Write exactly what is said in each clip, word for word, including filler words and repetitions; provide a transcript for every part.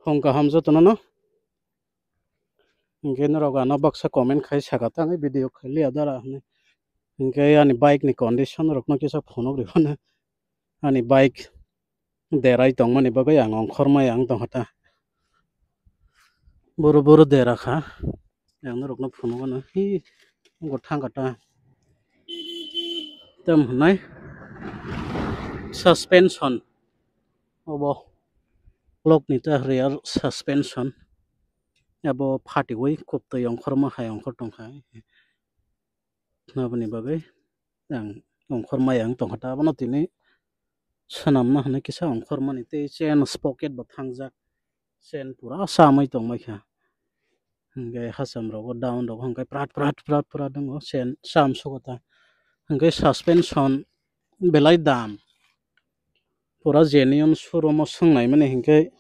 Phung kaham jotono no. Hinkhe norok ano baksa comment khai saka ta, ang video khai liya dara hinwi. Hinkhe ani bike ni condition rokno kisa phunuk rw phano. Ani bike derai tongmani bagwi ang ongkhormai ang tongkha ta. Boro boro dera kha. Ang norokno phunuk ano. Hi, ongkha thangkha ta. Tam hwnai suspension. Obo vlog ni ta rear suspension. Abo phatiwi kubtwi ongkhorma hai ongkhor tongkha. Aboni bagwi ang ongkhormai ang tongkha ta. Abono tini swnamna hwnwi kisa ongkhormani tei chain sprocket bo thangjak. Chain pura chamwi tongmai kha. Hinkhe hacham rogo down rogo hinkhe prat prat prat prat wngo chain cham sugo ta. Hinkhe suspension belai dam. Pura genuine showroom o swngnai mani hinkhe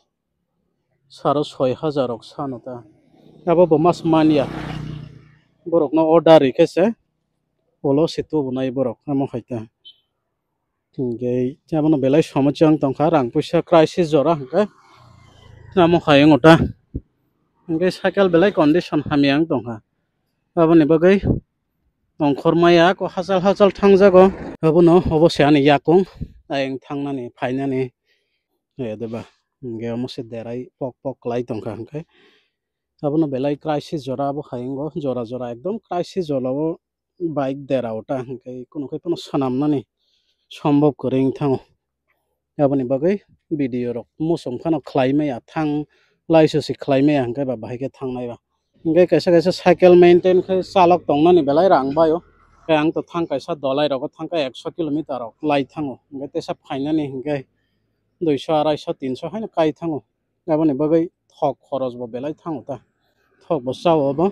saro soi hajar rok sano ta. Abo bo mas manya. Borokno order rikhe se ulo se tubunai borok amo hai ta. Hinkhe abono belai somosya wng tongkha, rang puisa crisis jora hinkhe amo hai wngo ta. Hinkhe cycle belai condition hamya wng tongkha. Aboni bagwi ongkhormaya ko hachal hachal thangjago. Abono obo se ani yakung ayang thangnani phainani. Deba hinkhe omo se derai pok pok kwlai tongkha hinkhe. Abono belai crisis jora abo hai wngo, jora jora ekdom crisis jora o bike dera o ta hinkhe kunu khe phano swnamnani sombhob kwrwi wng thango. Aboni bagwi video rok muchung phano khlai maya thang lai se se khlai maya hinkhe ba bahai khe thangnai ba. Hinkhe kaisa kaisa cycle maintain khe chalok tongnani belai rang bai o. Khe ang to thang kaisa dolai rogo thang kha ekso kilometer rok lai thango. Hinkhe teisa phainani hinkhe duiso, araisho, tinso haino kai thango. Aboni bagwi thok khoros bo belai thango ta. Thok bo chao obo.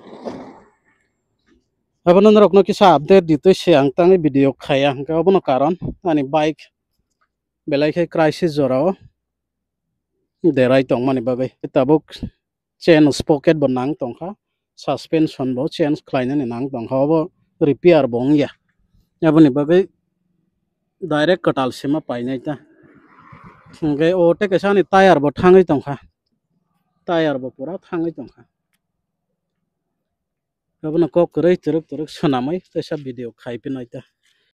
Abono norokno kisa update ditwi se ang tangwi video khaya hinkhe obono karon ani bike belai khe crisis jora o derai tongmani bagwi. Tabuk chain sprocket bo nang tongkha, suspension bo change khlainani nang tongkha, obo repair bo wngya. Aboni bagwi direct kwtal sima painai ta. Hinkhe o tei kaisa ani tyre bo thangwi tongkha, tyre bo pura thangwi tongkha. Abono kok kwrwi twrwk twrwk swnamwi teisa video khai phinai ta.